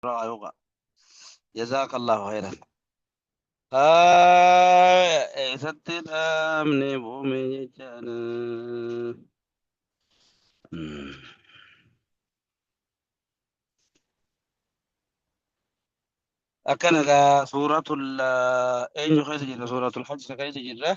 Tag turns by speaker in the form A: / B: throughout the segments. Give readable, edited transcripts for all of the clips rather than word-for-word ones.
A: Ayuqa. Jazakallahu khairan. Eessatti dhaabne buume jechaan. Akkana gaa suuratul eenyu keessa jirra? Suuratul hajj keessa jirra.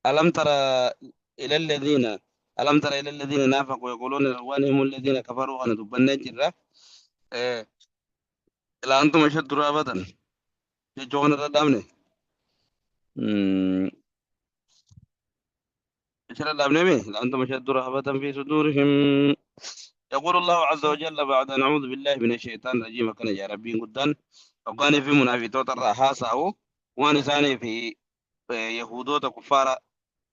A: ألم ترى إلى الذين ألم ترى إلى الذين نافقوا يقولون لإخوانهم الذين كفروا أنا دبنا جرة لا أنتم أشد رهبة جوان الردامني إيش الردامني لا أنتم أشد رهبة في صدورهم. يقول الله عز وجل بعد أن أعوذ بالله من الشيطان الرجيم. كان يا ربي قدان وكان في منافقات الرحاسة وان ثاني في يهودوتا كفارة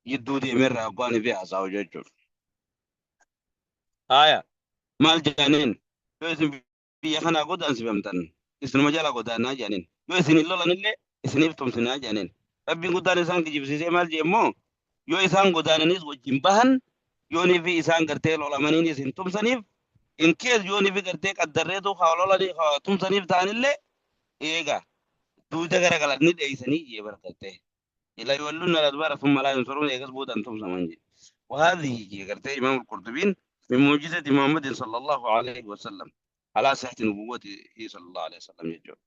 A: jidduu deemerraa abbaan fi haasa'u jechuudha. Haaya maal jedhaniin yoo isin biyya kanaa godaansifamtan isinuma jala godaanaa jedhaniin, yoo isin hin lolanillee isiniif tumsinaa jedhaniin. Rabbiin guddaan isaan kijibsiisee maal jedhe immoo, yoo isaan godaananiis wajjin bahan, yoonii fi isaan gartee lolamaniin isin tumsaniif, in kees yoonii fi gartee qaddarreetu haa lolanii haa tumsaniif ta'anillee eega duuda garagalan ni dheeysanii jee bargartee. La yuwalluunna al-adbaara thumma laa yunsaruun, eegas booda hin tumsaman jedhe. وهذه gartee Imaam Qurxubiin من معجزة محمد صلى الله عليه وسلم على صحة نبوته صلى الله عليه وسلم jechuudha.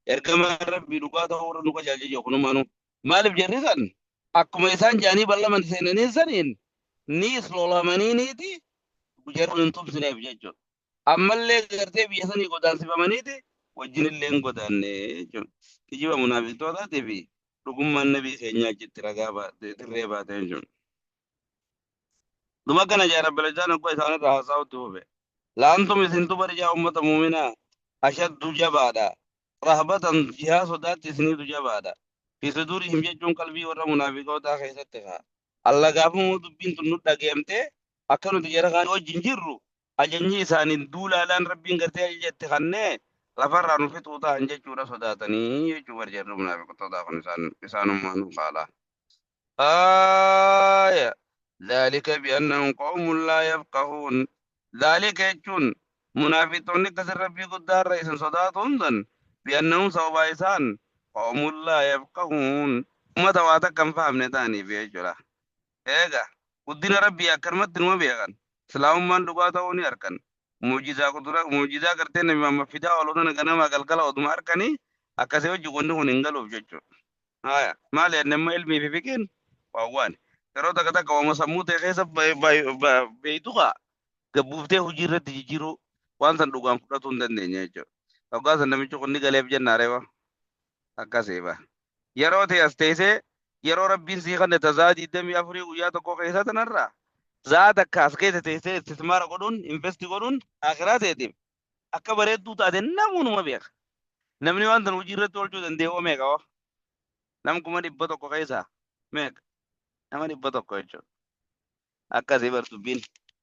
A: Ergama Rabbii dhugaa ta'uu warra nu qajeelche jiru kunumaanuu. Maaliif jarri san akkuma isaan jedhanii ballaman seenanii saniin niis lolamaniiniiti jarri hin tumsineef jechuudha. Ammallee gartee biyya sanii godaansifamaniiti wajjinillee hin godaanne jechuudha. Kijiba munaafiqtootaatii fi dhugummaan nabii keenyaa achitti ragaa baate, dirree baate jechuudha. Dhuma kana jaa Rabbil Izzaan hogguu isaanirraa haasa'utti fufe. La'antum isintu bari jaa ummata muuminaa ashaddu jabaadha. Rahbatan jihaa sodaatti isiniitu jabaadha. Fi suduurihim jechuun qalbii warra munaafiqootaa keessatti kaa. Alla gaafumuu dubbiin tun nu dhageemtee akka nuti jara kaan wajjin jirru ajajni isaaniin duulaadhaan Rabbiin gartee ajaja itti kannee lafarraa nu fixuu ta'an jechuudha sodaatanii jechuu bar jarri munaafiqtootaa kun isaan isaanummaa nu qaala. Aaya dhaalika bi'annahum qawmun laa yafqahuun. Dhaalika jechuun munaafiqtoonni akkasi Rabbii guddaa irra isin sodaatuun san bi'annahum sababaa isaan qawmun laa yafqahuun ummata waa takka hin fahamne ta'aniif jechuudha. Eega, guddina Rabbii akkanumatti numa beekan. Islaamummaan dhugaa ta'uu ni arkan. Mu'jizaa qudura, mu'jizaa gartee Nabi Muhammad fidaa oolu tana ganamaa galgala oduma arkanii akkasii wajji wanni kun hin galuuf jechuudha. Haya, maali jenne amma ilmii fi fiqiin waan waan. Yeroo takka takka waama sammuu ta'e keessa beeytu kaa gabbuuftee hojii irratti jijjiiruu waan san dhugaan fudhatuu hin dandeenye jechuudha. Hoggaa san namichi kun ni galeef jennaa reefa. Akkasii ba. Yeroo ta'e as teessee yeroo Rabbiin sii kanne ta za'a 24 guyyaa tokko keessaa tanarraa za'a takka as keessa teessee istismaara godhuun, investi godhuun akhiraa teetiif akka bareedduu taate namuu numa beeka. Namni waan tan hojii irratti oolchuu danda'e hoo meeqa hoo? Nam 100,000 keessaa meeqa? Nama 100 jechuudha. Akkasii bar dubbiin.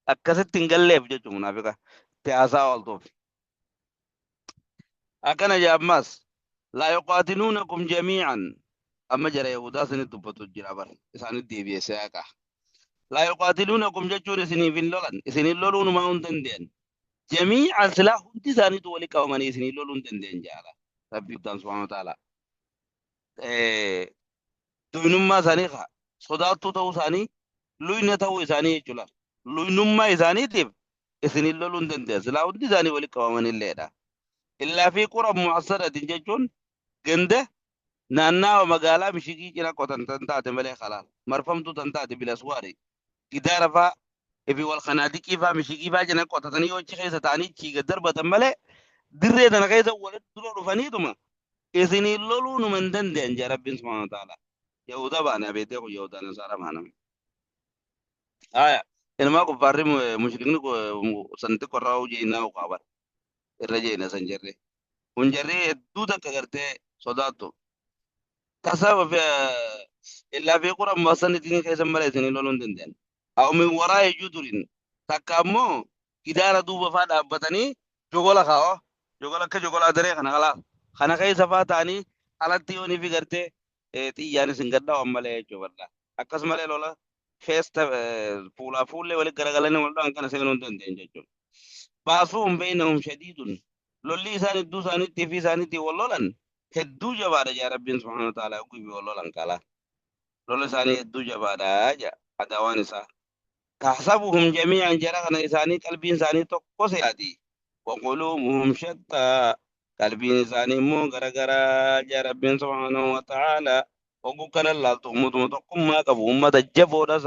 A: Akkasitti hin galleef jechuudha munaafiqa. Itti haasaa ooltuuf. Akkana jee ammas, laa yuqaatiluunakum jamii'an. Amma jara yahudaa isinitti dubbatu jira bar, isaanitti deebi'e siyaaqa. Laa yuqaatiluunakum jechuun isiniif hin lolan, isinin loluu numaa hin danda'an. Jamii'an silaa hundi isaaniitu wali qabamanii isinin loluu hin danda'an jaala Rabbi guddaan subhaanahu wa ta'ala. Duynummaa isaanii kaa sodaattuu ta'uu isaanii, luyna ta'uu isaanii jechuudha. Luynummaa isaaniitiif isinin loluu hin danda'an silaa hundi isaanii walitti qabamanilleedha. Illaa fi qura muhassaratin jechuun ganda naannawa magaalaa mishigii cina qotan tan taate malee, kalaal marfamtuu tan taate, bilaswaari gidaara faa ifi wal kanaadiqii faa mishigii faa cina qotatanii yoo achi keessa ta'anii achii gad darbatan malee, dirree tana keessa walitti dura dhufaniituma isinin loluu numa hin danda'an jaa Rabbiin subhaanahu wa ta'ala. Yahuda baane abeetee kun Yahudaa Nasaara baana. Haya, ilmaa kuffaarri mushrikni san xiqqo irraa hojii qaban irra jeena san jarri. Kun jarri hedduu takka gartee sodaattu. Tasa illaa fi qura muhassanitiin keessa malee isinii loluu hin danda'an. Aw min waraa'i judurin, takka ammoo gidaara duuba faa dhaabbatanii jogola kaa'o. Jogola akka jogola adaree kana kalaas. Kana keessa faa ta'anii alatti yoo ni fi gartee xiyyaan isin gad dhawan malee jechuudha. Akkasumallee lola feesta fuulaa fuullee walitti garagalanii wal dhawan kana seenuu hin dandeenye jechuudha. Ba'suhum beynahum shadiidun, lolli isaan idduu isaaniitti fi isaaniitti wal lolan hedduu jabaadha jaa Rabbiin subhaanahu wa ta'aalaa ugguu fi wal lolan kala lola isaanii hedduu jabaadha jaa adaawaan isaa. Tahsabuhum jamii'an, jara kana isaanii qalbiin isaanii tokko se'ati. Waquluubuhum shattaa, qalbiin isaanii immoo garagaraa jaa Rabbiin subhaanahu wa ta'aalaa. Hogguu kana laaltu ummatuma tokkummaa qabu, ummata jaboodha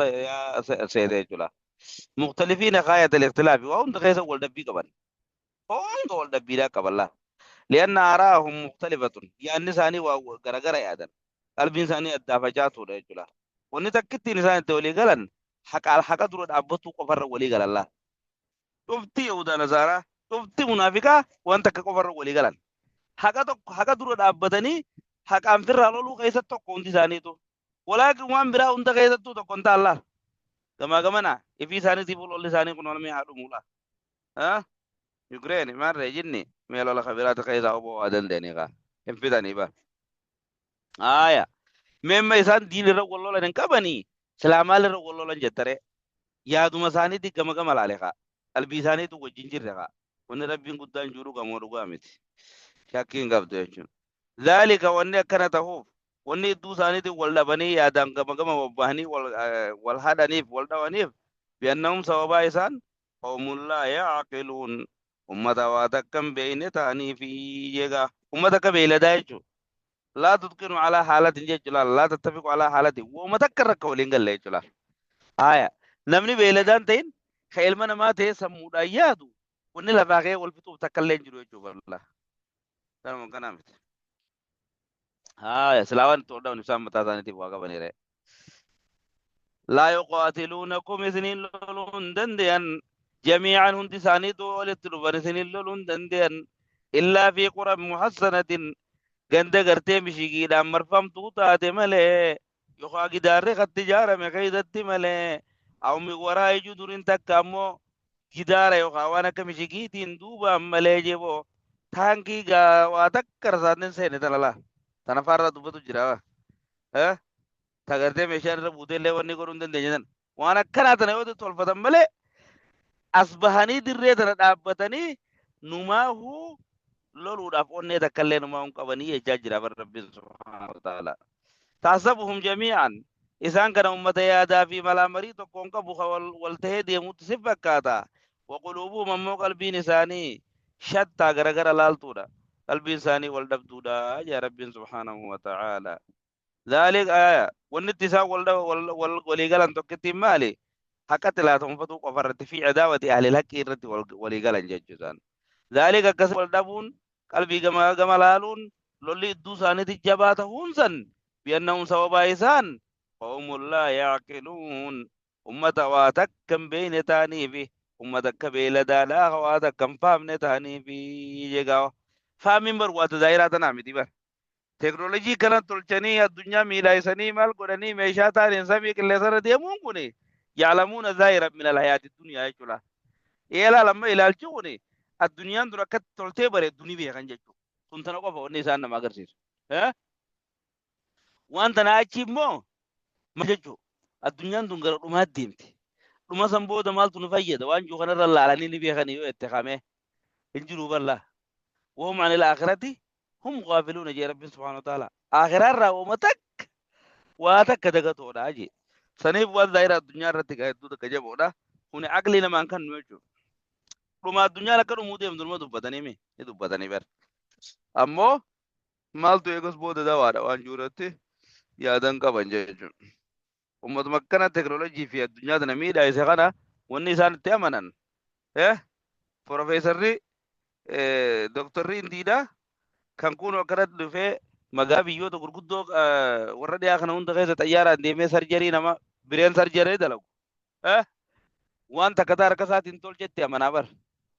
A: seete jechuudha. Mukhtalifiina ghaayat al-ikhtilaafi, waa hunda keessa wal dhabbii qaban. Hunda wal dhabbiidhaa qaban laa. Li'anna aaraa'ahum mukhtalifatun, yaadni isaanii waa garagara yaadan. Qalbiin isaanii addaa facaatuudha jechuudha. Wanni takkittiin isaan itti walii galan haqa haqa dura dhaabbatuu qofarra walii galan laa. Dhufti Yahudaa Nasaaraa, dhufti munaafiqaa waan takka qofarra walii galan. Haqa tokko haqa dura dhaabbatanii haqaan firraa loluu keessatti tokko hundi isaaniitu. Walaakin waan biraa hunda keessattuu tokko hin ta'an laal. Gamaa gamana ifii isaaniitiif lolli isaanii kun olmee haa dhumu laal. Ha? Yukireen maarree jinni mee lola kabiraati keessaa oboo waa danda'anii kaa hin fixanii bar. Haaya. Mee amma isaan diin irra wal lolan hin qabanii silaa maal irra wal lolan jettaree? Yaaduma isaaniitti gama gama laale kaa. Qalbii isaaniitu wajjin jirre kaa. Wanni Rabbiin guddaan jiru gamoo dhugaa miti. Shakkii hin qabdu jechuudha. Dhaalika, wanni akkana tahuuf, wanni idduu isaaniitiin wal dhabanii yaadaan gama gama bobbahanii wal hadhaniif wal dhawaniif, bi'annahum, sababaa isaan, qawmun laa ya'qiluun, ummata waa takka hin beeyne ta'aniifi jegaa. Ummata akka beeyladaa jechuudha. Laa tutqinu alaa haalatin jechuudha. Laa tattafiqu alaa haalatin. Ummata takka irra akka waliin galle jechuudha. Haaya. Namni beeyladaan ta'in ka ilma namaa ta'ee sammuudhaan yaadu wanni lafaa ka'ee wal fixuuf takka illee hin jiru jechuudha. Kanuma kanaa miti. Haaya, silaa waan itti ol dhaban isaan mataa isaaniitiif waa qabanii ree. Laa yuqaatiluunakum, isiniin loluu hin dandeyan, jamii'an, hundi isaaniitu walitti dhufan isiniin loluu hin dandeyan, illaa fi quran muhassanatin, ganda gartee mishigiidhaan marfamtuu taate malee, yookaan gidaarri katti ijaarame keessatti malee, aw min waraa'i judurin, takka ammoo gidaara yookaan waan akka mishigiitiin duubaan malee jeboo taankii gaa waa takka rasaanni seene tana laa tana faarraa dubbatu jira. Eh ta gartee meeshaan irra buutee illee wanni godhuu hin dandeenye tana waan akkanaa tana yoo tolfatan malee as bahanii dirree tana dhaabbatanii numaahuu loluudhaaf onnee takka illee numaa hin qabanii jechaa jira bar Rabbiin subhaanahu wa ta'ala. Tahsabuhum jamii'an, isaan kana ummata yaadaa fi malaa marii tokkoon qabu ka wal tahee deemutti si fakkaata. Wa quluubuhum, ammoo qalbiin isaanii, shattaa, garagara laaltuudha. Qalbiin isaanii wal dhabduudha jaa Rabbiin subhaanahu wa ta'ala. Zaalik aya wanni itti isaan wal wal wal walii galan tokkittiin maali? Haqa xilaatonfatuu qofa irratti, fi adaawati ahlil haqqii irratti walii galan jechuu isaan. Zaalik, akkas wal dhabuun, qalbii gama gama laaluun, lolli idduu isaaniitti jabaa tahuun san, bi'annahum, sababaa isaan, qawmun laa ya'qiluun, ummata waa takka hin beeyne ta'aniifi, ummata akka beeyladaadhaa ka waa takka hin fahamne ta'aniifi jegaa. Fahamiin bar waa tazaayiraa tanaa miti bar. Teknoolojii kana tolchanii addunyaa miidhaysanii maal godhanii meeshaa taaneen samii qilleensarra deemuun kun ya'lamuuna zaahiran min alhayaati dunyaa jechuudha. Eelaa lamma ilaalchi kun addunyaan dura akkatti toltee bareeddu ni beekan jechuudha. Sun tana qofa wanni isaan nama agarsiisu. Waan tanaa achi immoo maal jechuudha? Addunyaan tun gara dhumaatti deemti. Dhuma san booda maaltu nu fayyada waan jiru kanarra laalanii ni beekanii yoo itti kamee hin jiru bal'aa. Wahum anil aakhirati hum gaafiluuna jee Rabbiin subhaanahu wa ta'ala. Aakhiraa irraa wama takka waa takka dagatoodha jee. Saniif waan zaahira addunyaa irratti gaa hedduu takka jaboodha. Kuni aqlii namaan kannu jechuudha. Dhuma addunyaan akka dhumuu deemtu numa dubbatanii mi? Ni dubbatanii bar. Ammoo maaltu eegas booda dawaadha waan jiru irratti yaadan qaban jechuudha. Ummatuma akkana teknoolojii fi addunyaa tana miidhaa isa kana wanni isaan itti amanan. Profeesarri, doktorri Indiidha kan kun akkanatti dhufee magaa biyyoota gurguddoo warra dhiyaa kana hunda keessa xayyaaraan deemee sarjarii nama bireen sarjaree dalagu. Waan takka taa harka isaatiin tolchetti amanaa bar.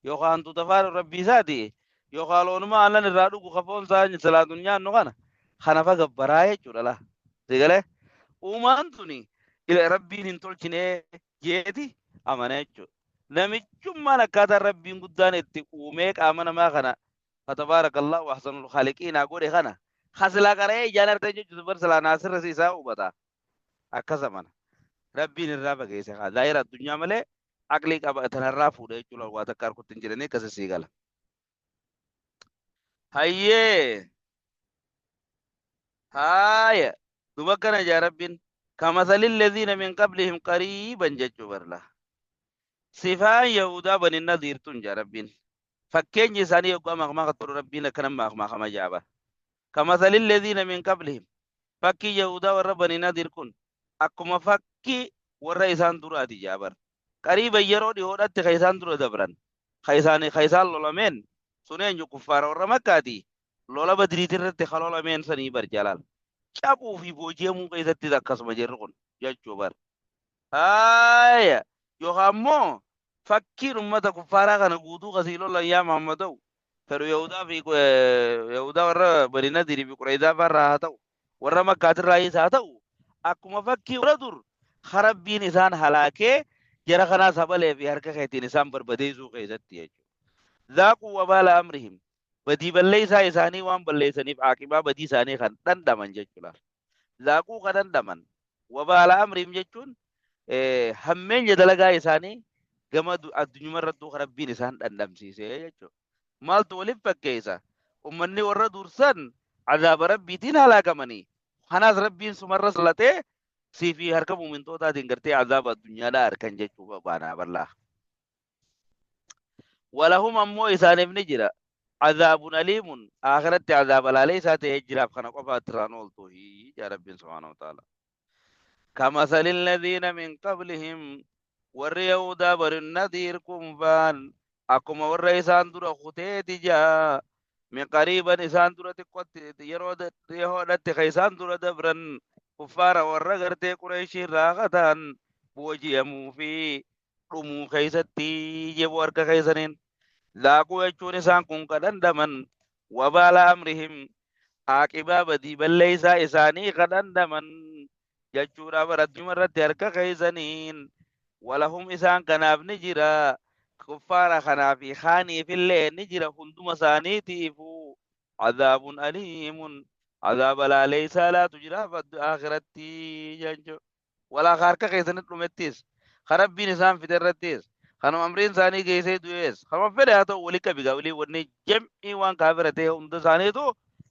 A: Yookaan hantuuta faana rabbii isaati, yookaan loonuma aannan irraa dhugu kafoon isaa silaatuun nyaannu kana kana fa gabbaraa jechuudha laa. Sigalee uumaan tuni ila rabbiin hin tolchinee jeeti amana jechuudha. Namichummaan akkaataan rabbiin guddaan itti uumee qaama namaa kana fatabaarakallahu ahsanul khaaliqiinaa godhe kana kasilaa qara'ee ijaan argee jechuudha bar silaa naasirra isaa hubata. Akkas amana. Rabbiin irraa fageesse kaa zaahira addunyaa malee. Aqlii qaba tanarraa fuudha jechuudha waa takka harkutti hin jiranii akkasi sii gala. Hayyee haaya duba akkana jaa Rabbiin kamasali alladhiina min qablihim qariiban jechuu barla. Sifaan Yahudaa bani Nadiir tun jaa Rabbiin. Fakkeenyi isaanii yoggaa maqmaaqa godhu Rabbiin akkana maqmaaqama jaa bar. Kamasali alladhiina min qablihim fakkii Yahudaa warra bani Nadiir kun akkuma fakkii warra isaan duraati jaa bar. Qariiban yeroo dhihoodhatti ka isaan dura dabran ka isaan ka isaan lolameen sun eenyu kuffaara warra Makkaati lola Badriiti irratti ka lolameen sanii bar jalaal. Cabuu fi booji'amuu keessattis akkasuma jirri kun jechuu bar. Haaya yookaan immoo fakkiin ummata kuffaaraa kana guutuu kasii lolan yaa Muhammadoo fedhu Yahudaa fi Yahudaa warra Bani Nadirii fi Qurayzaa fa'aa haa ta'u warra Makkaatirraayis haa ta'u akkuma fakkii warra dur Rabbiin isaan halaakee jara kanaas habalee fi harka keetiin isaan barbadeessuu keessatti jechuudha. Zaaquu wabaala amrihim badii balleessaa isaanii waan balleessaniif aaqibaa badii isaanii kan dhandhaman jechuudha. Zaaquu kan dhandhaman wabaala amrihim jechuun hammeenya dalagaa isaanii gama addunyuma irrattuu kan Rabbiin isaan dhandhamsiise jechuudha. Maaltu waliif fakkeessa? Ummanni warra dursan azaaba Rabbiitiin halaakamanii. Kanaas Rabbiin sumarra sallatee sii fi harka muumintootaatiin gartee azaaba addunyaadhaa arkan jechuu baanaa bal'aa. Walahum ammoo isaaniif ni jira. Azaabun aliimun akhiratti azaaba laalee isaa ta'ee jiraaf kana qofa irraan ooltu yaa Rabbiin subhaanahu wa ta'ala. Kamasali alladhiina min qablihim warri Yahudaa bari nadiir kun faan akkuma warra isaan dura kuteeti jaa min qariiban isaan dura xiqqootti yeroo dhihoodhatti ka isaan dura dabran kuffaara warra gartee Qureeshii irraa kataan booji'amuu fi dhumuu keessatti jebuu harka keessaniin laaquu jechuun isaan kun ka dhandhaman wabaala amrihim aaqibaa badii balleessaa isaanii ka dhandhaman jechuudha bara addunyaa irratti harka keessaniin walahum isaan kanaaf ni jira kuffaara kanaa fi kaaniifillee ni jira hunduma isaaniitiifu azaabun aliimun azaaba laaleessaa laatu jiraaf akhiratti jechuudha. Walaa ka harka keessanitti dhumettis, ka Rabbiin isaan fide irrattis, kanuma amriin isaanii geessee du'ees, kanuma fedhe haa ta'u wali qabi gaa walii wanni jam'ii waan kaafira ta'e hunda isaaniitu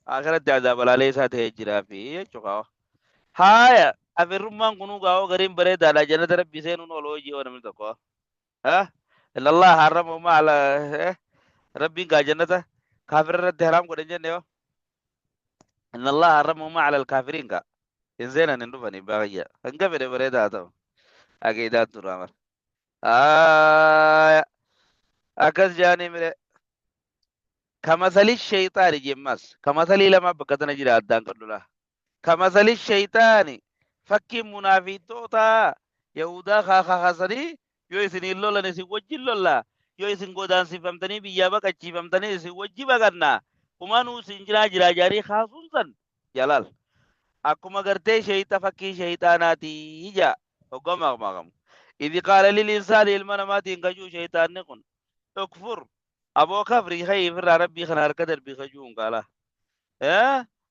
A: akhiratti azaaba laaleessaa ta'ee jiraa fi jechuudha. Haaya kafirummaan kunuu gaa'oo gariin bareedaadha jannata Rabbii seenuun oolu hojii yoo namni tokko. Ha? Inna Allah harrama ma ala Rabbiin gaa jannata kaafira irratti haraam godhe hin jenne yoo. Inna Allah harrama ma ala al-kaafiriin gaa. Hin seenan hin dhufani baay'ee. Hanga fedhe bareedaa haa ta'u. Aqiidaan turaa mara. Haaya. Akkas jaanii mire. Kamasali shayxaani jemmas. Kamasalii lama bakka tana jira addaan qadhula. Kamasali shayxaani fakkiin munaafiqtoota Yahudaa kaakakasanii yoo isiniin lolan isin wajjin lolla yoo isin godaansifamtanii biyyaa baqachiifamtanii isin wajji baqanna humanuu isin jiraa jiraa jaanii kaasuun san jalaal akkuma gartee sheeyxa fakkii sheeyxaanaati jaa hoggaa maqmaqamu idhi qaala lil insaani ilma namaatiin kajuu sheeyxaanni kun ukfur aboo kafri ka'ii ifirraa rabbii kana harka darbii kajuun qaala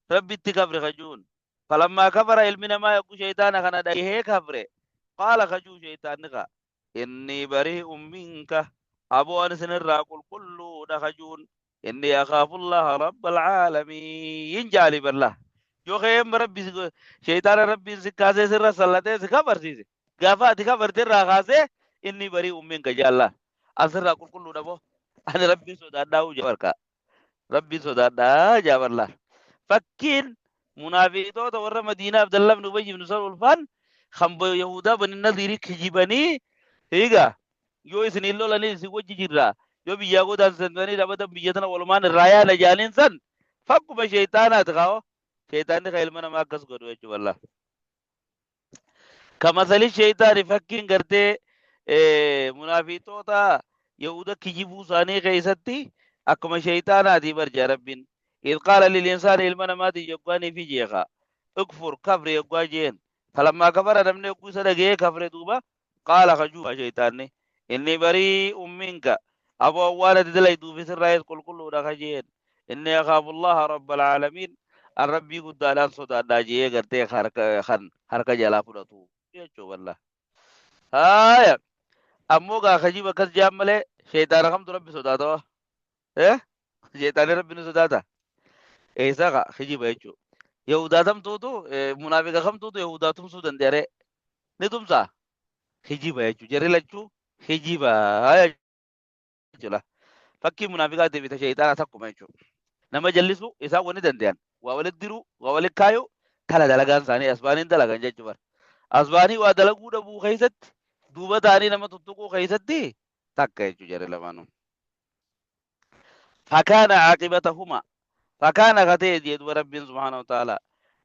A: rabbitti kafri kajuun falammaa kafara ilmi namaa yogguu sheeyxaana kana dhagahee kafre qaala kajuu sheeyxaanni kaa Innii barii'un minka aboo ani isinirraa qulqulluudha kajuun inni akhaafullaha rabbal caalamiin jaali ballah yoo ka'een rabbi sheeyxaana rabbiin si kaasee sirra sallatee si kafarsiise gaafa ati kafarte irraa kaasee inni barii'un minka jaallaa an sirraa qulqulluudha boo ani rabbiin sodaadhaa uu jabarkaa Rabbiin sodaadhaa jaaballah. Fakkiin munaafiqtoota warra Madiinaa Abdallah ibn Ubayy ibn Salul faan kan Yahudaa Bani Nadiirii kijibanii egaa yoo isin hin lolanii isin wajji jirra yoo biyyaa godaansisanii dhabatan biyya tana walumaan irraa yaana jaaniin san fakkuma sheeyxaanaati kaa'o sheeyxaanni kan ilma namaa akkas godhu jechuudha wallah. Kamasali sheeyxaani fakkiin gartee munaafiqtoota Yahuda kijibuu isaanii keessatti akkuma sheeyxaanaati bar jaa Rabbiin. Idh qaala lil insaani ilma namaatiin yoggaanii fi jeeqa. Ukfur kafri yoggaa jeen. Falammaa kafara namni yogguu isa dhaga'ee kafre duuba qaala kajuuba sheeyxaanni. Inni barii'un minka aboo waan ati dalayduufi sirraayis qulqulluudha kajeen. Inni akhaafullaha rabbal aalamiin an rabbii guddaadhaan sodaadhaa je'ee gartee harka kan harka jalaa fudhatu jechuu wallah. Haaya. Ammoo gaa kijiba akkas jaan malee sheeyxaana kamtu Rabbi sodaatawa? Eh? Sheeyxaanni Rabbi ni sodaata? Eessa kaa kijiba jechuudha. Yahudaa tamtuutu munaafiqa kamtuutu Yahudaa tumsuu danda'a ree? Ni tumsaa? Kijiba jechuudha. Jarri lachuu kijiba jechuudha. Fakkii munaafiqaatii fi ta sheeyxaanaa takkuma jechuudha. Nama jallisuu isaan wanni danda'an waa walitti diruu waa walitti kaayuu tana dalagaan isaanii as baanii hin dalagan jechuudha. As baanii waa dalaguu dhabuu keessatti duuba ta'anii nama tuttuquu keessatti takka jechuudha jarri lamaanuu. Fakaana aaqibatahuma fakaana ka ta'e jee duba Rabbiin subhaanahu wa ta'ala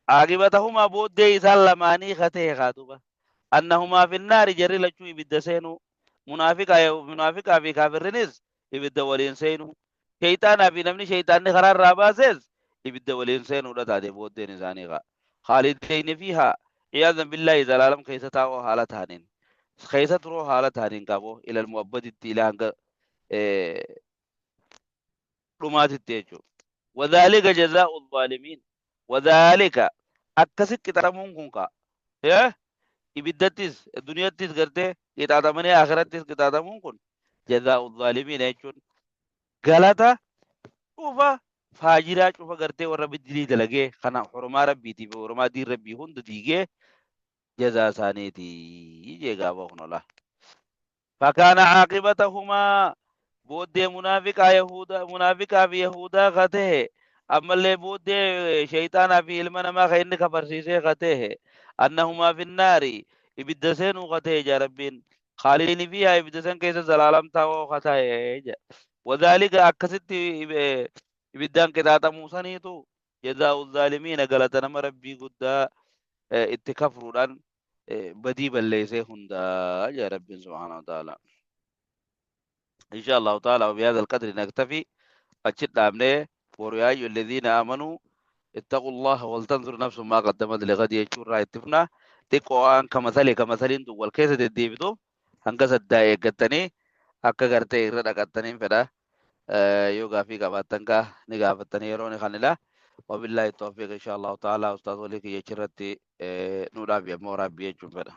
A: aaqibatahuma booddee isaan lamaanii ka ta'e kaa duba annahumaa finnaari jarri lachuu ibidda seenuu munaafiqaa fi kaafirrinis ibidda waliin seenuu sheyxaanaa fi namni sheyxaanni karaa irraa baases ibidda waliin seenuudha taate booddeen isaanii kaa khaalideyni fiihaa iyaazan billaahi zalaalam keessa taa'oo haala ta'aniin keessa turoo haala ta'aniin qabu ilal mu'abbaditti ilaa hanga dhumaatitti jechuudha. Wadhaalika jazaa'u zaalimiin. Wadhaalika akkasi qixaxamuun kun kaa. Ibiddattis duniyattis gartee qixaaxamanii akhirattis qixaaxamuun kun jazaa'u zaalimiin jechuun galata cufa faajiraa cufa gartee warra biddilii dalagee kana horomaa rabbiitii fi horomaa diin rabbii hunda diigee jazaa isaaniiti jee gaafa kun ola. Fakaana caaqibatahumaa booddee munaafiqaa yahuudaa munaafiqaa fi yahuudaa ka tahe ammallee booddee sheyxaanaa fi ilma namaa ka inni kafarsiisee ka tahe annahumaa finnaari ibidda seenuu ka tahe jaa Rabbiin khaalidiini fiihaa ibidda san keessa zalaalam taa'oo ka tahe ja wadhaalika akkasitti ibiddaan qixaaxamuu saniitu jazaa'u zaalimiina galata nama Rabbii guddaa itti kafruudhaan badii balleessee hundaa jaa Rabbiin subhaanahu wa ta'ala. Insha Allahu ta'ala wa bihadha alqadri naktafi achi dhaabnee boru yaa ayyuha alladhiina aamanuu ittaqu Allaha wal tanzur nafsun maa qaddamat lighadi jechuu irraa itti fufna. Xiqqoo waan kamasali kamasaliin tun wal keessa deddeebituuf hanga saddaa eeggattanii akka gartee irra dhaqattaniin fedha. Yoo gaafii qabaattan kaa ni gaafattanii yeroo ni kanila. Wabillahi tawfiiq insha Allahu ta'ala ustaaz walii kiyya achirratti nu dhaabi ammoo rabbi jechuun fedha.